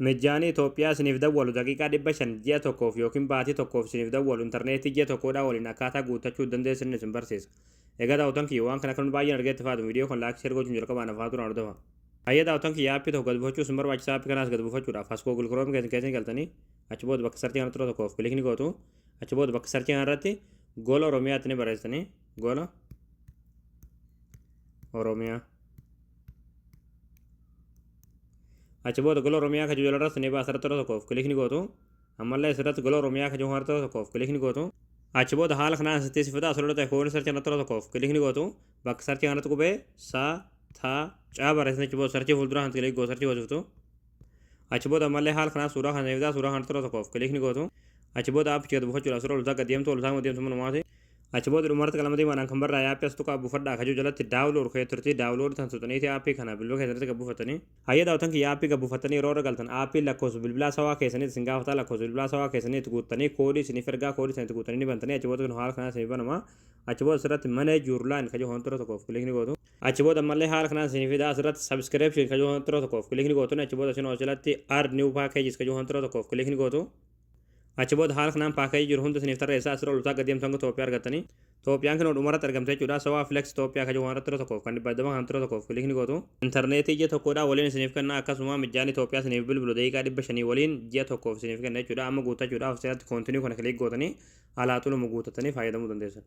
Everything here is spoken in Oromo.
Mijjaanii Itoophiyaa isiniif dawwalu daqiiqaa 500 ji'a tokkoof yookiin baatii tokkoof isiniif dawwalu intarneetii ji'a tokkoodhaa waliin akkaataa guuttachuu dandeessan isin barsiisa. Egaa daawwattoon kiyya, waan kana akka namni baay'een argee itti fayyadamu, viidiyoo kan like, share gochuun jalqabaan afaa turaan hordofa. Hayyee daawwattoon kiyya, aappii tokko gad buufachuu isin barbaachisa. Aappii kanaas gad buufachuudhaaf as Google Chrome keessan keessanii galtanii, achi booda bakka search kanatti yeroo tokkoof click ni gootu. Achi booda bakka search kanarratti Gola Oromiyaatti ni barreessitanii, Gola Oromiyaa. Achi booda Gola Oromiyaa kan jiru irratti ni baasa, irratti yeroo tokkoof click ni gootu. Ammallee asirratti Gola Oromiyaa kan jiru irratti yeroo tokkoof click ni gootu. Achi booda haala kanaan asitti si fida. Asirratti ta'e koon search irratti yeroo tokkoof click ni gootu. Bakka search kanatti qubee sa, ta, ca barreessanii, achi booda search fuuldura kanatti click gootu, search goosiftu. Achi booda ammallee haala kanaan suuraa kana fida. Suuraa kanatti yeroo tokkoof click ni gootu. Achi booda aappicha gad buufachuudhaaf suuraa ol gad deemtu, ol deemtu manumaati. Achi booda dhumarratti qalama diimaadhaan kan barraa'e aappii as tuqaa buufadhaa kajuu jalatti download kee turti. Download tan tuqxaniiti aappii kana bilbila keessanitti gad buufatanii. Hayyee daawwatan kiyya, aappii gad buufatanii yeroo irra galtan, aappiin lakkoofsa bilbilaa sawaa keessanitti isin gaafataa. Lakkoofsa bilbilaa sawaa keessanii itti guuttanii, koodii isiniif ergaa, koodii isinitti guuttanii ni bantanii. Achi booda haala kanaan isiniif banama. Achi booda asirratti "Manage your line" kajuu wantoota tokkoof click ni gootu. Achi booda ammallee haala kanaan isiniif fidaa. Asirratti "Subscription" kajuu wantoota tokkoof click ni gootu. Achi booda isin jalatti "Add new packages" kajuu wantoota tokkoof click ni gootu. Achi booda haala kanaan paakeejii jiru hunda isiniif tarreessaa. Asirra ol gad deemtu hanga Itoophiyaa argattanii. Itoophiyaan kun dhumarratti argamte jechuudha. Sawaa Flex Itoophiyaa kan jiru irratti tokkoof kan 200 kan ture tokkoof click ni gootu. Intarneetii ji'a tokkodhaa waliin isiniif kenna. Akkasuma mijjaan Itoophiyaa isiniif bilbilu daqiiqaa 500 waliin ji'a tokkoof isiniif kenna jechuudha. Amma guuttachuudhaaf asirratti "Continue" kana click gootanii alaa xuluma guuttatanii fayyadamuu dandeessan.